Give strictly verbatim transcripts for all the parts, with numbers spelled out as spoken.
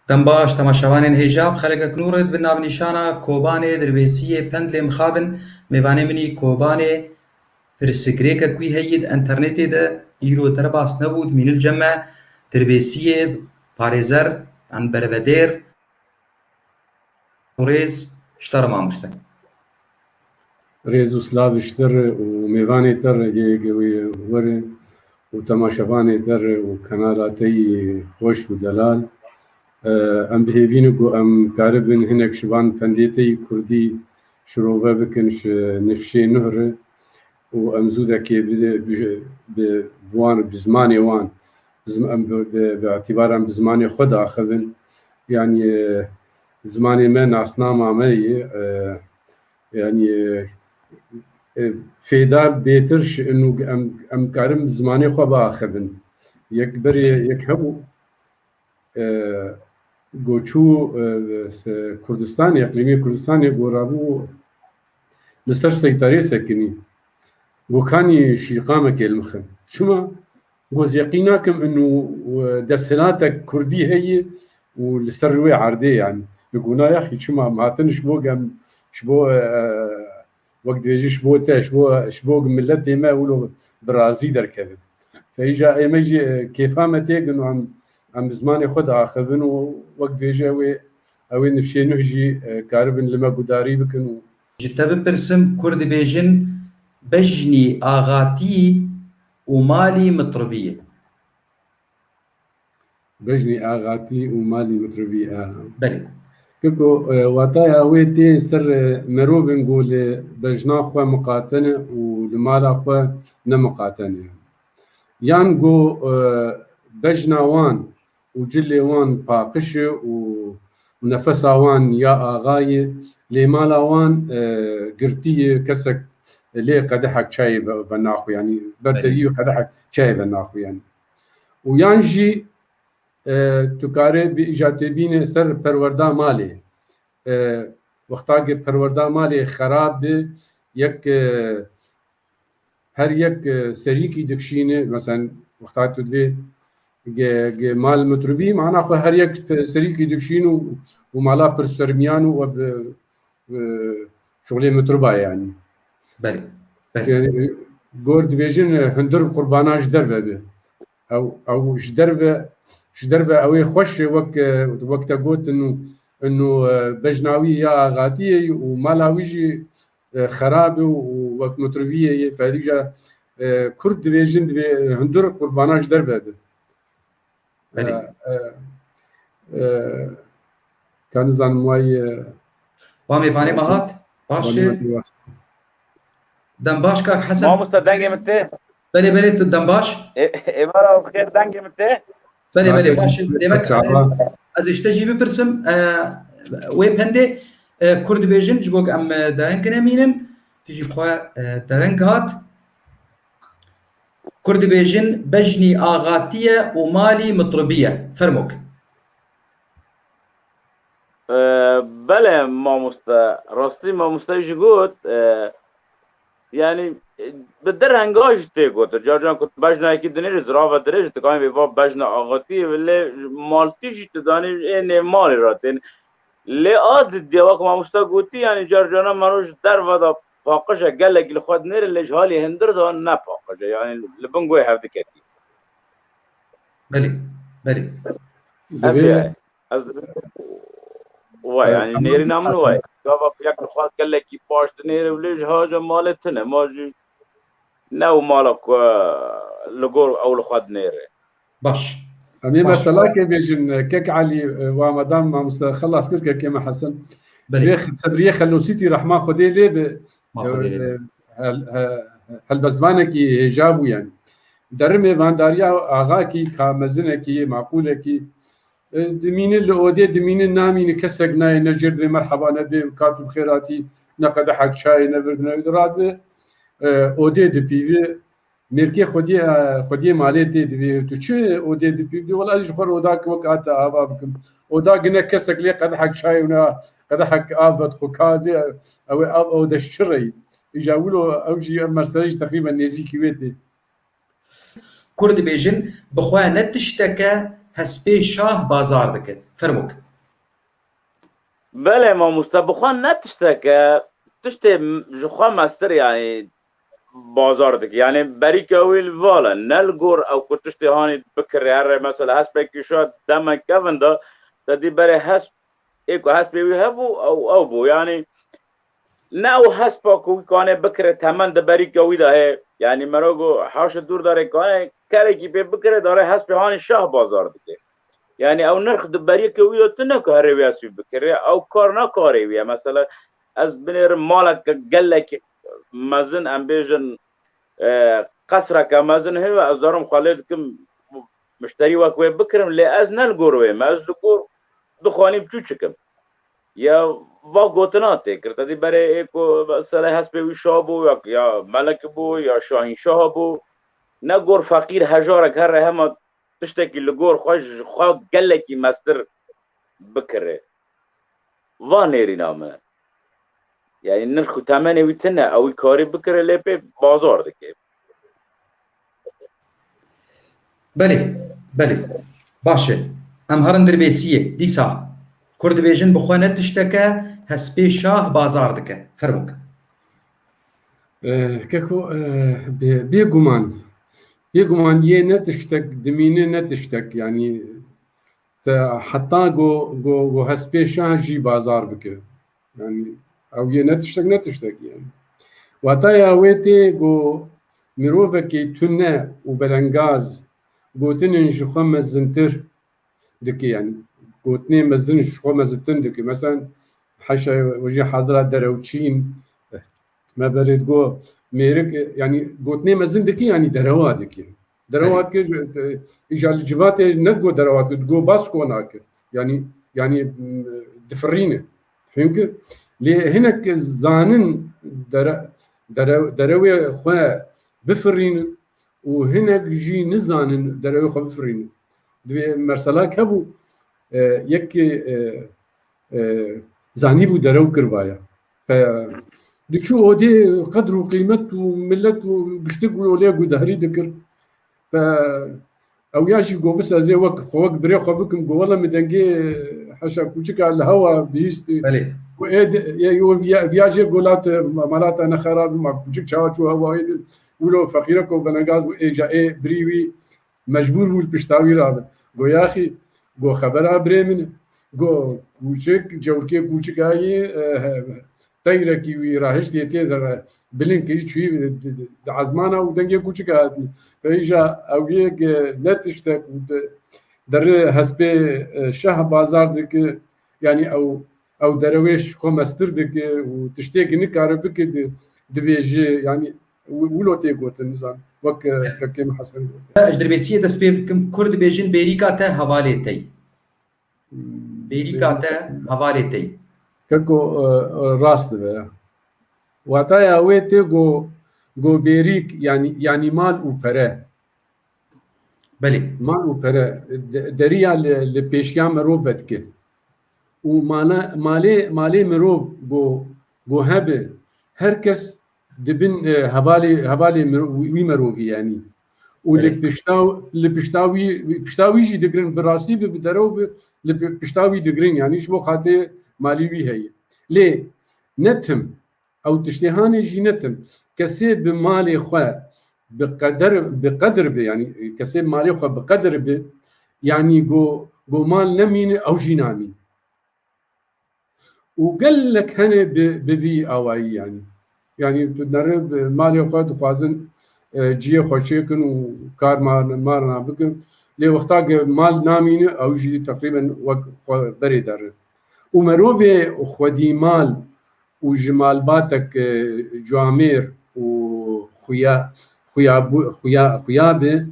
Dem baş, temaşevanên hêja, bi xelekek nû re di bin navnîşana Kobanê dirbêsiyê pend lê mixabin. Mêvanê min î Kobanê, pirsgirêkek wî heyî di enternetê de îro derbas nebû, dimînil cem me, dirbêsiyê parêzer an bervedêr. Rêz ji te re mamoste. Rêz û silav ji te re û mêvanê te re yê gewê were û temaşevanê te re û kanala te yî xweş û delal. E, em bi hêvî ne ku em karibin hinek ji van pendê te yî kurdî şirove bikin ji nifşê nuh re û em zû dekê bi, bi, bi wan, bi zimanê wan, bi zim-, em bi, bi, bi îtîbar em bi zimanê xwe diaxivin. Yanî, e, zimanê me nasnama me ye, e, yanî, e, e, fêda bêtir ji inu em, em karin zimanê xwe biaxivin. Yek berê yek hebû, e, go çû, e, se-, Kurdistanê, iqlîmê Kurdistanê go rabû li ser seytarê sekinî. Go kanî şîqamekê li mixin. Çima? Go ez yeqîn nakim inu, e, desthilatek Kurdî heye û li ser rûyê erdê yani. Li guna yaxî çima em hatin ji bo gem, ji bo, e, wek dibêjî ji bo te, ji bo, ji bo miletê me wilo bi razî derkevin. Feyîca ê me jî, e, kêfa me têgin û em, em bi zimanê xwe diaxivin û wek dibêje ew ê, ew ê nifşê nuh jî, e, karibin li me gudarî bikin û Ji te bipirsim, Kurd dibêjin bejnî axatî û malî mitribiyê. Bejnî axatî û malî mitribî, a. Belê. Keko, e, wataya wê tê ser, e, merovên ku li bejna xwe miqate ne û li mala xwe nemiqate ne. Yan ku, e, bejna wan û cilê wan paqij e û nefesa wan ya axa ye, lê mala wan, e, girtî ye, kesek lê qedehek çayê ve, venaxwe, yanî ber Belê. deriyê qedehek çayê venaxwe, yanî. Û yan jî, e, tu kare bi îca têbîne ser perwerda malê. E, wexta ke perwerda malê xerab bi, yek, e, her yek, e, serîkî dikişîne, mesela wexta tu divê ge, ge mal mitribî, mana xwe her yek serîkî dikişîn û, û mala pir sermiyan û ev, e, şolê mitriba yani. Belê, belê. Yani, gor dibêjin, e, hundir qurbana ji derve bi. Ew, ew ji derve, ji derve ew ê xweş e, wek, e, wek te gotin û, û, e, bejna wî ya axatiyê û mala wî jî, e, xerab e û, û wek mitriviyê yê ferîca, e, Kurd dibêjin, divê, e, hundir qurbana ji derve be. Belê. E, e, e, ka nizanim wayî, e, Wa mêvanê me hat. Baş e. Dem baş kak Hesen. Mamoste, dengê min tê? Belê, belê, tu dem baş. Ê, êvara xêr, dengê min tê? Belê, belê, baş e. Demek ez, ez ê ji te jî bipirsim, e, wê pendê, e, Kurd dibêjin, ji bo ku em, e, dereng nemînin, tu jî bi xwe, e, dereng hat. Kurd dibêjin, bejnî axatî ye û malî mitribî ye. Fermok. E, belê mamoste, rastî mamoste jî got, e, yanî, e, bi derhenga jî tê got. Car caran ku bejnayekî dinêrî, zirava dirêj, tu kanî vê va bejna axatî, lê maltî jî tu danî ê nêv malê re tên. Lê a didiya, wek mamoste gotî, yanî car caran mero ji derve de paqij e, gelekî li xwe dinêre, lê ji halî hundir de ne paqij e, yanî li bin guhê hev diketî. Belê, belê. Ev Divê ye. Ez, wa, e, yanî, tamam. Nêrîna min wa ye. Gava yek li xwe gelekî baş dinêre û lê ji haca malê tune. Ma jî ne û mala ku, e, li gor ew li xwe dinêre. Baş. Em ê Baş. Meselakê bêjin, kek Elî, e, wa me dan mamoste xelas kir, kekê me Hesen. Belê. Vê Sebriyê Xelosîtî rehma Xwedê lê be. Ma Xwedê lê be. E, hel-, he-, helbestvanekî hêja bû yani. Derimê vandariya axakî, ka mezinekî, maqûlekî, e, dimîne li odê dimîne namîne, kesek nayê, ne jêr divê merheba nedê, ka tu bi xêr hatî, ne qedehek çayê, ne vir, ne radivê, e, odê dipîvê. Mêrkê xwediyê, e, xwediyê malê tê divê. Tu çi odê dipîvdî? Wela ez ji xwe re oda wek a te ava bikim. Oda gine kesek lê qedehek çayê û ne qedehek av vedixwe kazê, ew ê av, ew de ji çi re yî? Îja wilo ew jî, ev mesele jî teqrîben nêzîkî wê tê. Kurd dibêjin, bi xwe ne tişteke hespê şah bazar dike. Fermok. Belê mamoste, bi xwe ne tiştek e, tiştê ji xwe mestir, yanî bazar dike. Yanî berîka wî li val e, ne li gor ew ku tiştê hanî bikirê. Here mesela hespekî şa demek kevin de, te dî berê hesp, ê ku hespê wî hebû, ew, ew bû. Yanî ne ew hespa ku wî kanê bikirê temen di berîka wî de heye. Yanî mero ku haşa dûr dare kanê kerekî pê bikirê, dare hespê hanî şah bazar dike. Yanî ew nirx di berîka wî de tune ku herê wî hespî bikirê, ew kar ne karê wî ye. Mesela ez binêrim maleke gelekî mezin, em bêjin, e, qesreke mezin heye, ez darim xwe lê dikim, mişterî wek wê bikirim, lê ez ne li gor wê me, ez li gor du xanî biçûçik im. Ya va gotina tê kir, te dî berê ê ku mesela hespê wî şah bû, ya, ya melek bû, ya şahînşah bû, ne gor feqîr hejarek here hema tiştekî li gor xwe ji xwe gelekî mestir bikirê. Va nêrîna min e. Yanî nirx û temenê wî tune, ew wî karî bikire lê pê bazar dike. Belê, belê. Baş e. Em herin Dirbêsiyê. Dîsa Kurd dibêjin bi xwe ne tiştek e, hespê şah bazar dike. Fermok. Eh, Keko, eh, bê, bêguman. Bêguman yê ne tiştek, dimîne ne tiştek. Yanî te heta go, go, go hespê şah jî bazar bike. Yanî ew yê ne tiştek, ne tiştek yanî. Wataya wê tê go mirovekî tune û belengaz gotinên ji xwe mezintir dike yanî. Gotinê mezin ji xwe mezintir dike. Mesela heşa wejî hazira derewçîn, me berê go mêrik, yanî gotinê mezin dike yanî derewa dike. Derewa dike ji, e, îja li civatê ne go derewa dike, go bas kona kir. Yanî, yanî, m, difirîne. Fehim kir? Lê hinek zanin dere, dere, derewê xwe bifirînin û hinek jî nizanin derewê xwe bifirînin. Divê merselak hebû, e, yekê, e, e, zanîbû derew kiribaya. Fe, diçû odê qedr û qîmet û milet û giştik û olê guhdarî dikir. Fe, ew ya jî go bis ez ê wek xwe, wek birê xwe bikim, go wela min dengê heşa kûçika li hewa bihîstî. Belê. Go ê de, ê, ê, viya, viya jê go lat, malata ne xerab ma kûçik çawa çû hewa ê din. Wilo feqîrek û benegaz bû, ê ja ê birî wî mecbûr bû li pişta wî rabe. Go yaxî, go xebera birê min e. Go kûçik, cewrkê kûçik ayî, e, teyrekî wî rahiştê tê de re, bilind kirî çûyî di, di, di ezmana û dengê kûçik hatî. Te îja ew yek, e, ne tiştek û de, derê hespê, e, şeh bazar dike, yanî ew, ew derewêş xwe mestir dike û tiştêkî nikare bike di, dibêje, yanî wi-, wilo tê gotin, nizan, wek, e, kekê min Hesen got. Ez ji Dirbêsiyê dest pê bikim, Kurd dibêjin bêrîka te hevalê tey. Bêrîka te hevalê tey. Keko, e, e, rast dibe. Wataya wê tê go, go bêrîk, yanî, yanî mal û pere. Belê. Mal û pere, de, deriya li, li pêşiya mirov vedike. Û mala, malê, malê mirov go, go hebe, her kes di bin, e, hevalê, hevalê mir-, wî mirovî yanî. Û li Belê. pişta, li pişta wî, pişta wî jî digirin, bi rastî bi, bi derew bi, li pi-, pişta wî digirin, yanî ji bo xatê malî wî heye. Lê ne tim, ew tiştê hanê jî ne tim. Kesê bi malê xwe bi qeder, bi qedir bi, yanî kesê malê xwe bi qedir bi, yanî go, go mal nemîne, ew jî namîne. Û gelek hene bi, bi vî awayî, yanî. Yanî tu nere bi malê xwe dixwazin, e, cihê xwe çêkin û kar mar-, marna bikin. Lê wexta ke mal namîne, ew jî teqrîben wek xwe berê derin. Û merovê xwedî mal û ji malbatek, e, camêr û xuya, xuya bû-, xuya, xuya be,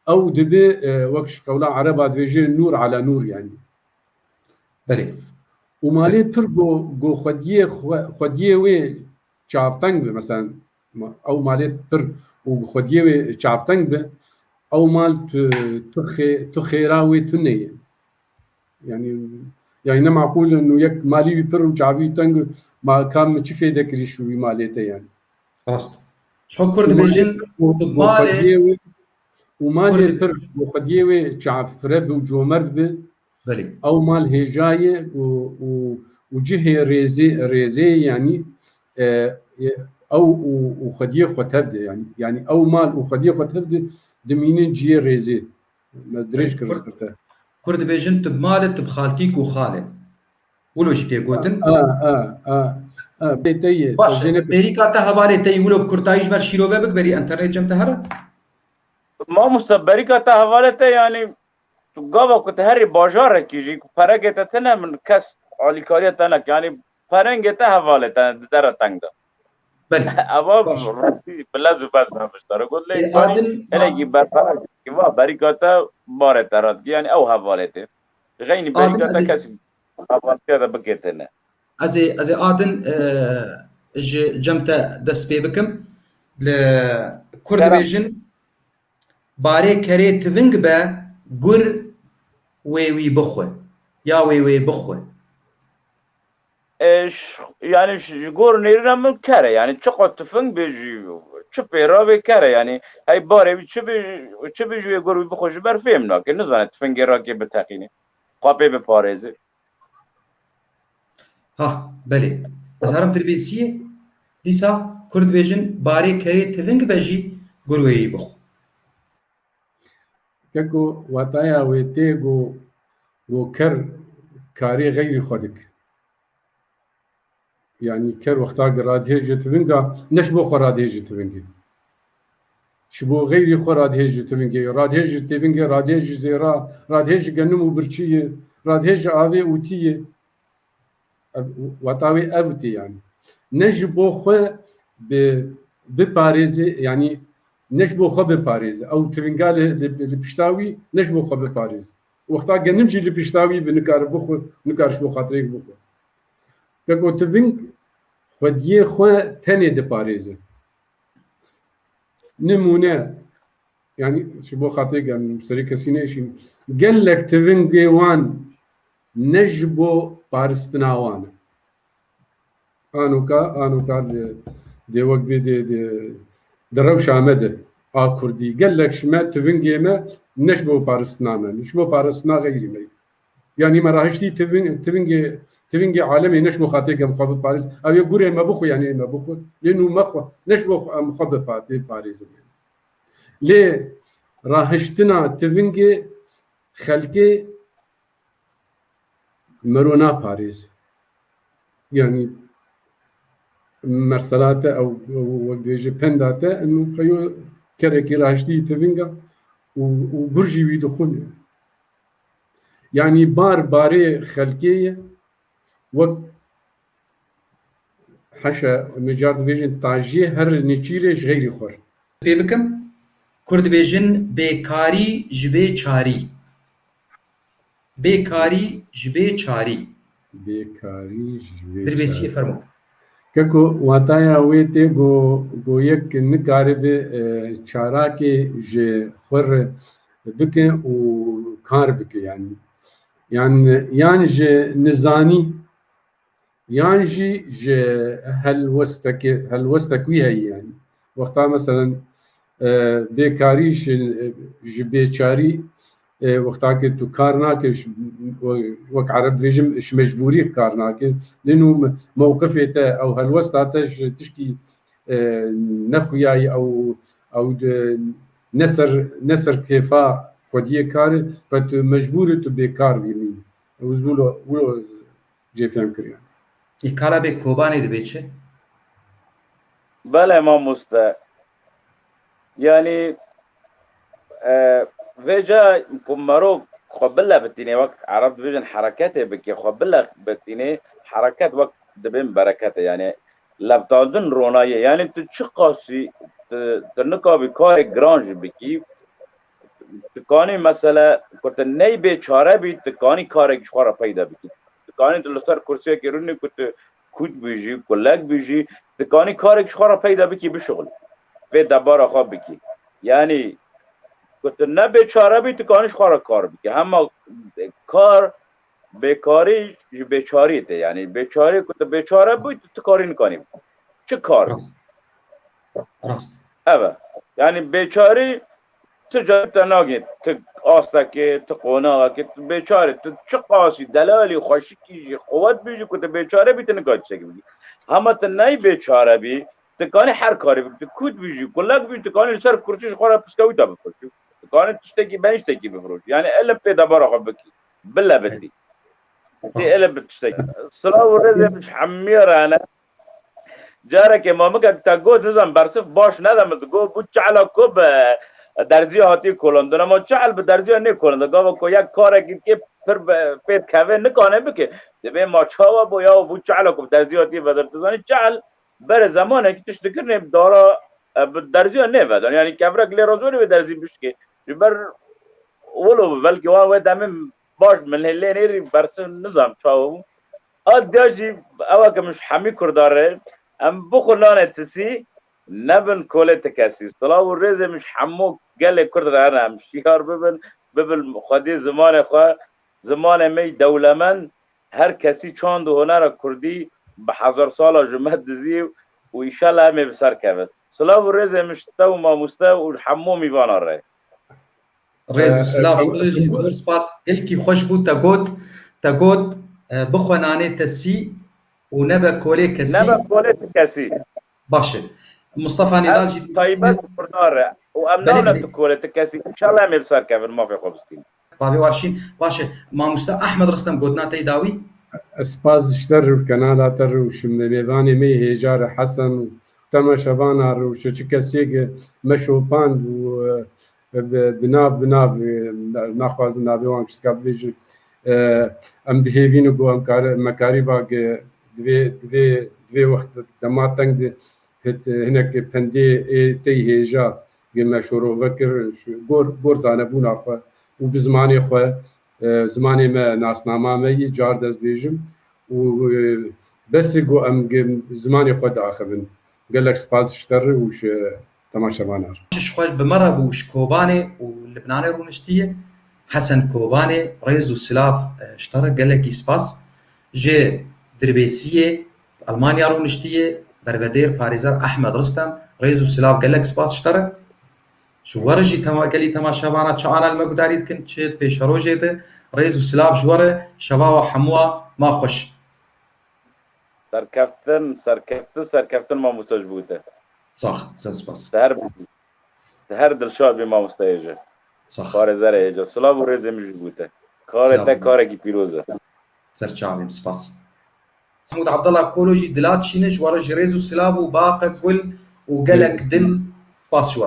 ew dibe, e, wek ji qewla ereba dibêje nûr ala nûr, yanî. Belê. Û malê pir go, go xwediyê xwe-, xwediyê wê çavteng be, mesela, ma-, ew malê pir û xwediyê wê çavteng be, ew mal tu, tu xê-, tu xêra wê tune ye. Yanî, yanî ne maqûl in û yek malî wî pir û çavî teng, ma ka min çi fêde kirî ji wî malê te yanî. Rast. Ji xwe Kurd Û malê dibêjin, pir û, tu û malê xwediyê wê, û malê pir û xwediyê wê çafireb û comerd bi. Belê. Ew mal hêja ye û, û, û cihê rêzê, rêzê ye, yanî, e, e, ew û, û xwediyê xwe tev de, yanî, yanî ew mal û xwediyê xwe tev de dimînin cihê rêzê. Me dirêj kir ser te. Kur dibêjin tu bi malê, tu bi xaltîk û xalê. Wilo jî tê gotin. A, a, a, a, bê te yê, Baş e, bêrîka te hevalê te yî wilo bi kurtayî ji ber şîrove bik berî enternet cem te here? Mamoste, berîka te hevalê te, yanî tu gava ku te herî bajarekî jî ku peregê te tine, min kes alîkariya te neke, yanî perengê te hevalê te di dere teng de. Belê. Eva rastî bi lez û bez me biştare got, lê Ê, yanî Adil, gelekî berpere va berîka te barê te radikî, yanî ew hevalê te. Xeynî Adil, berîka ez te ê kes hevaltiya te biketine. Ez ê, ez ê Adil, e, ji cem te dest pê bikim. Li Kur dibêjin, barê kerê tiving be, gur wê wî bixwe. Ya wê wê bixwe. E, ş-, yanî ş-, ji gor nêrîna min ker e. Yanî çiqas tifing bê jî, çi pê ra vê ker e. Yanî hey barê wî çi bê, çi bê ji wê gor wî bixwe ji ber fêm nake. Nizane tifingê rakê biteqîne. Xwe pê biparêze. Ha, belê. Ez herim tirbêsiyê. Dîsa Kurd dibêjin, barê kerê tiving be jî gur wê yî bixwe. Keko, wataya wê tê ku, ku ker karê xeyrî xwe dik. Yanî ker wexta ku radihêj ji tivinga, ne ji bo xwe radihêj ji tivingê. Ji bo xeyrî xwe radihêj ji tivingê. Radihêj ji tivingê, radihêj ji zêra, radihêj ji genim û birçiyê, radihêj ji avê û tiyê. Ev, wata wê ev tê yanî. Ne ji bo xwe bi, biparêze, yanî ne ji bo xwe biparêze. Ew tivinga li, li, li pişta wî ne ji bo xwe biparêze. Wexta genim jî li pişta wî bi nikare bixwe, nikare ji bo xatirê bixwe. Keko tiving xwediyê xwe tenê diparêze. Nimûne, yanî ji bo xatirê gel serê kesî neêşîn. Gelek tivingê wan ne ji bo paristina wan e. Anoka, anoka di, dê wek vê dê, dê, di rewşa me de a kurdî. Gelek ji me tivingê me ne ji bo paristina me, ji bo paristina xeyrî me. Yanî me rahiştî tivin-, tivingê, tivingê alemê ne ji bo xatirê em xwe biparêz. Ew ê gurê me bixwe, yanî ê me bixwe. Lê nû me xwe, ne ji bo xwe em xwe bipa-, biparêzin. Lê rahiştina tivingê xelkê mero naparêz. Yanî mersela te ew, ew wek dibêje penda te, eno xeyo kerekî rahiştî tivinga û, û gur jî wî dixwin. Yanî bar barê xelkê ye, wek heşa micar dibêjin tajiyê her nêçîrê ji xeyrî xwe. Pê bikim, Kurd dibêjin bêkarî ji bê çarî. Bêkarî ji bê çarî. Bêkarî ji bê Dirbêsiyê çarî. Fermo. Keko, wataya wê tê go, go yek nikaribe, e, çarakê ji xwe re bike û kar bike, yanî. Yan, yan ji nizanî, yan jî ji helwestekê, helwestek wî heye, yanî. Wexta, meselen, e, bêkarî ji, ji bêçarî, e, wexta ke tu kar nake, ji, wek ereb dibêjim, ji mecbûrî kar nake. Lê nû me-, mewqifê te, ew helwesta te ji tişkî, e, nexuyayî, ew, ew di, ne ser, ne ser kêfa xwediyê karê, fe tu mecbûr î tu bêkar bî. Ew wilo, wilo jê fêm kiriye. Îkala bê Kobanê dibê çi? Belê mamoste. Yanî, e, vêca ku mero xwe bile bitînê, wek Ereb dibêjin hereketê bike, xwe bile bitînê, hereket wek dibên bereketê. Yanî levtandin ronayê. Yanî tu çiqasî tu, tu nikabî karê giran jî bikî, tu kanî mesela ku tu ney bê çare bî, tu kanî karek ji xwe re peyda bikî. Tu kanî tu li ser kursiyekê rûnî ku tu kût bî jî, kulek bî jî, tu kanî karek ji xwe re peyda bikî, bişuxulî. Vê debara xwe bikî. Yanî ku tu ne bê çare bî, tu kanî ji xwe re kar bikî. Hema kar, bêkarî ji bêçarî tê. Yanî bêçarî ku tu bêçare bûyî, tu, tu karî nikanî bikî. Çi kar? Rast. Rast. Ev e. Yanî bêçarî Tu carî te nagê, tu astekê, tu qonaxekê, tu bêçare, tu çiqasî delalî, xweşikî jî, quwet bî jî, ku tu bêçare bî, tu nikare tiştekî bikî. Hema tu neyî bêçare bî, tu kanî her karî bikî, tu kût bî jî, kulek bî jî, tu kanî li ser kurçî ji xwe re piskewîta bifiroşî. Tu kanî tiştekî benî tiştekî bifiroşî. Yanî elin pê debara xwe bikî. Bilebitî. Tê ele bi tiştekî. Silav û rêzê min ji hemî re hene. Carekê mamikek te got, nizam bersiv baş nede min, digot bû çehla ku bi derziya hatî kolondin. Ama çehl bi derziya nêkolinde. Gava ku yek karekî dikê pir bi-, pê dikeve, nikane bike. Dibê ma çawa bû ya bû çehla ku bi derziya hatî vedir. Tu zanî çehl berê zemanekî tişt dikir nê dara, e, bi derziya nêvedan. Yanî kevrek lê re zorê wê derzî bişkê. Ji ber wilo bi belkî wan wê demê baş min lê nêrî bersiv nizam çawa bû. A diya jî ew e ke min ji hemî Kurda re em bixwe nanê tisî nebin kolê ti kesî. Silav û rêzê min ji hemû gelê Kurd re hene. Em şiyar bibin, bibin xwedî zimanê xwe, zimanê me yî dewlemend, her kesî çand û hunera Kurdî bi hezar sala ji me dizî û înşallah em ê bi ser kevin. Silav û rêzê min ji te û mamoste û hemû mîvana re. Rêz û Ee, silav em, xwe jî zor spas. Gelkî xweş bû te got, te got, e, bixwe nanê te sî û nebe kolê kesî. Nebe kolê ti kesî. Baş e. Mustafa Nîdal jî taybet Kurdan re. Û em Belê, navne belê. Tu kolê ti kesî. Înşallah em ê bi ser kevin mafê xwe bistînin. Bavê Warşîn. Baş e. Mamoste Ahmed Ristem gotina te yî dawî. Ez spas ji te re û kanala te re û ji mêvanê me yê hêja re Hesen û temaşevana re û ji çi kesê ke me şopand û, e, bi, bi nav, bi nav, e, naxwazin navê wan kiştka bibêjin. E, em bi hêvî ne ku em kare, me karîba ke divê, divê, divê wext dema teng de hit-, hinek pendê ê tey hêja ge me şorove kir, şu gor, gor zanebûna xwe û bi zimanê xwe, e, zimanê me nasnama me yî car dest bêjim û, e, besê ku em ge zimanê xwe diaxivin. Gelek spas ji te re û ji temaşevana re. Ji xwe bi me re bû ji Kobanê û Libnanê rûniştiye. Hesen Kobanê, rêz û silav, e, ji te re gelekî spas. Ji Dirbêsiyê, Almanya rûniştiye, bervedêr parêzer Ahmed Ristem, rêz û silav gelek spas ji te re. Ji we re jî tema-, gelî temaşevana çi ana li me gudarî dikin, çi di pêşerojê de, rêz û silav ji we re, şeva we hemûa ma xweş. Serkeftin, serkeftin, serkeftin mamoste ji bo te. Sax, zor spas. Te her, te her dilşad bî mamosteyê ji. Sax. Parêzerê hêja. Silav û rêzê min ji bo te. Karê te karekî pîroz e. Ser çavê min, spas. Mahmûd Abdullah Kolo jî dila dişîne, ji we re jî rêz û silav û baqek gul û gelek dil spas ji we re.